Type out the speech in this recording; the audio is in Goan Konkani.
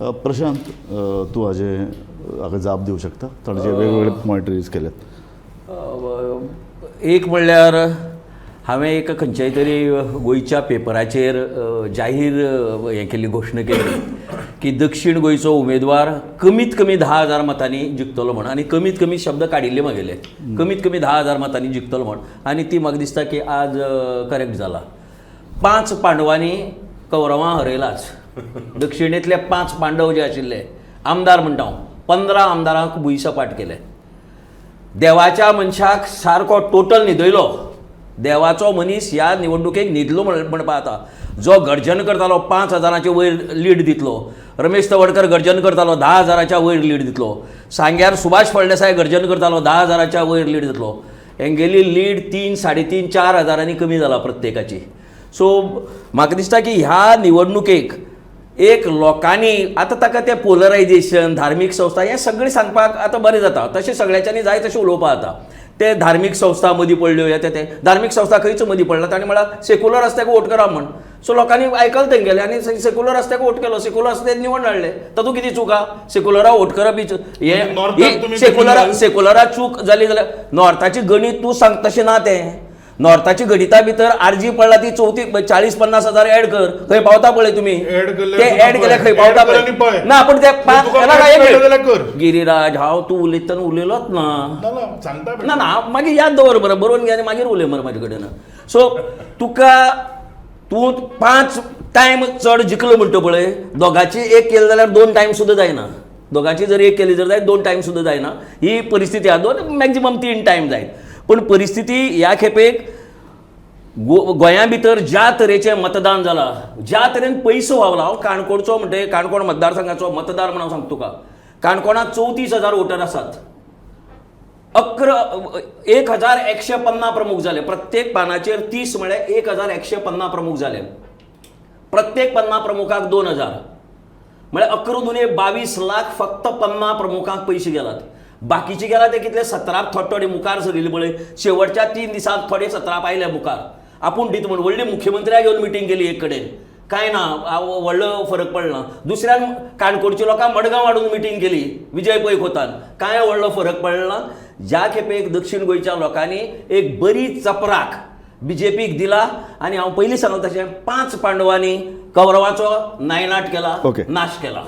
प्रशांत, तूं हाजे हाका जाप दिवं शकता? ताणें जे वेगवेगळे पॉयंट रेज केल्यात. एक म्हणल्यार हांवें एक खंयच्याय तरी गोंयच्या पेपराचेर जाहीर हें केल्ली, घोशणा केल्ली की दक्षीण गोंयचो उमेदवार कमीत कमी 10,000 मतांनी जिखतलो म्हण, आनी कमीत कमी शब्द काडिल्ले म्हागेले, कमीत कमी 10,000 मतांनी जिखतलो म्हण, आनी ती म्हाका दिसता की आज करेक्ट जाला. पांच पांडवांनी कौरवां हरयलाच. दक्षिणेंतले पांच पांडव जे आशिल्ले आमदार म्हणटा हांव, 15 आमदारांक भुंयसपाट केले. देवाच्या मनशाक सारको टोटल न्हिदयलो. देवाचो मनीस ह्या निवडणुकेक न्हिदलो म्हणपा जाता. जो गर्जन करतालो 5,000चे वयर लीड दितलो, रमेश तवडकर गर्जन करतालो 10,000च्या वयर लीड दितलो, सांग्यार सुभाष फळदेसाय गर्जन करतालो 10,000च्या वयर लीड दितलो, हेंगेली लीड 3, 3.5, 4 हजारांनी कमी जाला प्रत्येकाची. सो म्हाका दिसता की ह्या निवडणुकेक एक लोकांनी आतां ताका तें पोलरायजेशन, धार्मीक संस्था हें सगळें सांगपाक आतां बरें जाता. तशें सगळ्याच्यांनी जाय तशें उलोवपाक जाता. ते धार्मीक संस्था मदीं पडल्यो, हे ते धार्मीक संस्था खंयच मदीं पडला? ताणें म्हळां सेक्युलर आसता वोट करा म्हण. सो लोकांनी आयकलें तेंगेलें आनी सेक्युलर आसता वोट केलो, सेक्युलर आसता ते निवडून हाडले. तातूंत कितें चूक आहा? सेक्युलरा वोट करप ही म्हणजे नॉर्थाक तुमी हे सेक्युलरा सेक्युलरा चूक जाली जाल्यार नॉर्थाची गणीत तूं सांग तशें ना तें. नॉर्थाची गणिता भितर आरजी पडला ती चवथी 40-50 हजार ऍड कर, खंय पावता पळय तुमी. Add केल्यार ते तुका ऍड केल्यार खंय पळय. पावता Add कर आनी पळय. पळय. ना, पूण ते तुका ना, पांच एक कळ्ळें जाल्यार मिनिट. कर. गिरिराज, हांव तूं उलयतना उलयलोच ना. ना ना, सांगता. ना ना, मागीर याद दवर बरं, बरोवन घे आनी मागीर उलय मरे म्हाजे कडेन. सो तुका तूं पांच टायम चड जिखलो म्हणटा पळय, दोगांची एक केली जाल्यार दोन टायम सुद्दां जायना. दोगांची जर एक केली जर जायत, दोन टायम सुद्दां जायना ही परिस्थिती आहा. दोन, मॅक्झिमम तीन टायम जायत. पूण परिस्थिती ह्या खेपेक गोंया भितर ज्या तरेचें मतदान जालां, ज्या तरेन पयसो व्हांवला, हांव काणकोणचो म्हणटे, काणकोण मतदारसंघाचो मतदार म्हणून हांव सांगता तुका, काणकोणांत 34,000 वोटर आसात. 11,150 प्रमुख जाले. प्रत्येक पानाचेर 30 म्हळ्यार 1150 प्रमुख जाले. प्रत्येक 50 प्रमुखाक 2000 म्हळ्यार 11 दुने 22 लाख फक्त 50 प्रमुखांक पयशे गेलात. बाकीचे गेला ते कितले सतराक थोडे थोडे मुखार सरिल्ले पळय. शेवटच्या 3 दिसांक थोडे 17 आयले मुखार, आपूण दीत म्हूण. व्हडली मुख्यमंत्र्याक घेवन मिटींग केली एक कडेन, कांय ना, व्हडलो फरक पडना. दुसऱ्यान काणकोणच्या लोकांक मडगांव हाडून मिटींग केली विजय पै खोतान, कांय व्हडलो फरक पडना. ज्या खेपेक दक्षीण गोंयच्या लोकांनी एक बरी चपराक बीजेपीक दिला आनी हांव पयलीं सांगला तशें पांच पांडवांनी कौरवाचो नायनाट केला, नाश केला.